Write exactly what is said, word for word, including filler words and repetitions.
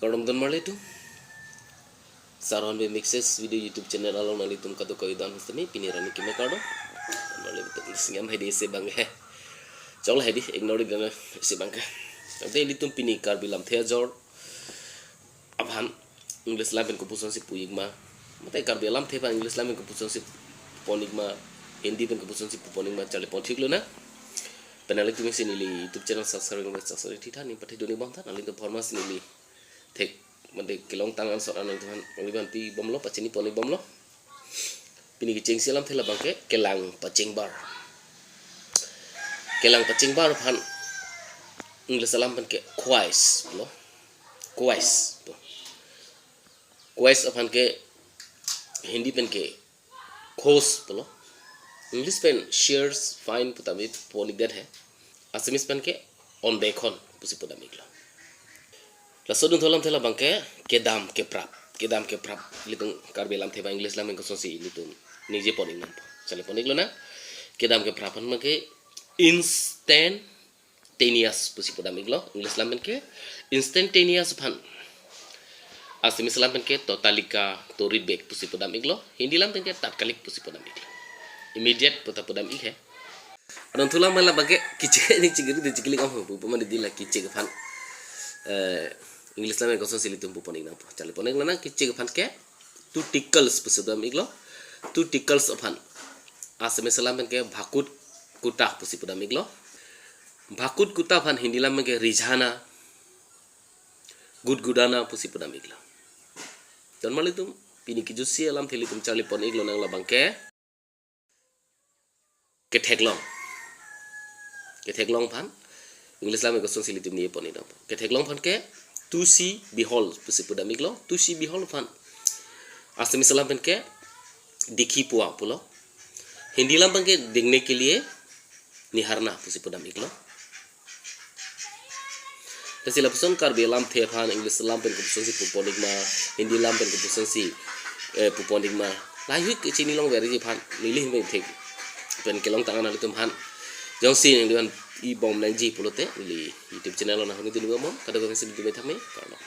Kardom don marli atum. Saron Be Mixes Video YouTube channel along nanglitum kadokave do-an hustami pini arni keme kardom. Marli atum singam hedi isi abang ke. Choklo hedi ignore dana isi abang ke. Ante ilitum pini Karbi lamthe ajor aphan English lam pen kopusonsi pu-ik ma. Mate Karbi lamthe aphan English lam pen kopusonsi pon-ik ma, Hindi pen kopusonsi pupon-ik ma charli pon thik lonang. Pen nanglitum si neli YouTube channel subscribe, subscribe thitha ning pathe duni bang tha, nanglitum aphan si neli thek mande kelongtang an sot an nangtum aphan, nanglitum aphan pi bomlo, pachini pon-ik bomlo. Pini kechengsi alamthe labang ke kelang pachengbar. Kelang pachengbar aphan English alam pen ke khwais pulo. Khwais pulo. Khwais aphan ke Hindi pen ke khos pulo. English pen shears, fine pu tame pon-ik det he. Assamese pen ke onbekhon pusi pudam-iklo. Laso adunthu alamthe labang ke kedam keprap. Kedam keprap ilitum Karbi lamthe ba English lam pen kosonsi ilitum ningje pon-ik nangpo. Charli pon-ik lonang. Kedam keprap aphan abang ke instantaneous pusi pudam-iklo. English lam pen ke instantaneous aphan Assamese lam pen ke totalika torit bek pusi pudam-iklo. Hindi lam pen ke tatkalik pusi pudam-iklo. Immediate pu ta pudam-ik he. Adunthu alam labang ke kechek ni chikiri de chikili kam pu mane dila kechek aphan, eh, English lam pen kosonsi ilitum pupon-ik nangpo. Charli pon-ik lonang. Kechek aphan ke to tickles pusi pudam-iklo. To tickles aphan Assamese lam pen ke bhakut kutak pusi pudam-iklo. Bhakut kutak aphan Hindi lam pen ke rijhana, gudgudana pusi pudam-iklo. Don marli atum, pini kejutsi alamthe ilitum charli pon-ik lonang labang ke ketheklong. Ketheklong aphan English lam pen kosonsi ilitum ningje pon-ik nangpo. Ketheklong aphan ke to see behold pusi pudam-iklo. To see behold aphan Assamese lam pen ke dekhi poa pulo. Hindi lam pen ke देखने के लिए निहारना pusi pudam-iklo. Lasi lapuson Karbi lamthe aphan English lam pen kopusonsi pupon-ik ma, Hindi lam pen kopusonsi, eh, pupon-ik ma, lahai-hui kechini longverji aphan neli hin pen thek pen kelongtang an nanglitum aphan jongsi nanglitum aphan pi bom nangji pulote neli YouTube channel along nanghuni dun bom, kadokave si nelitum bai thame, kardom.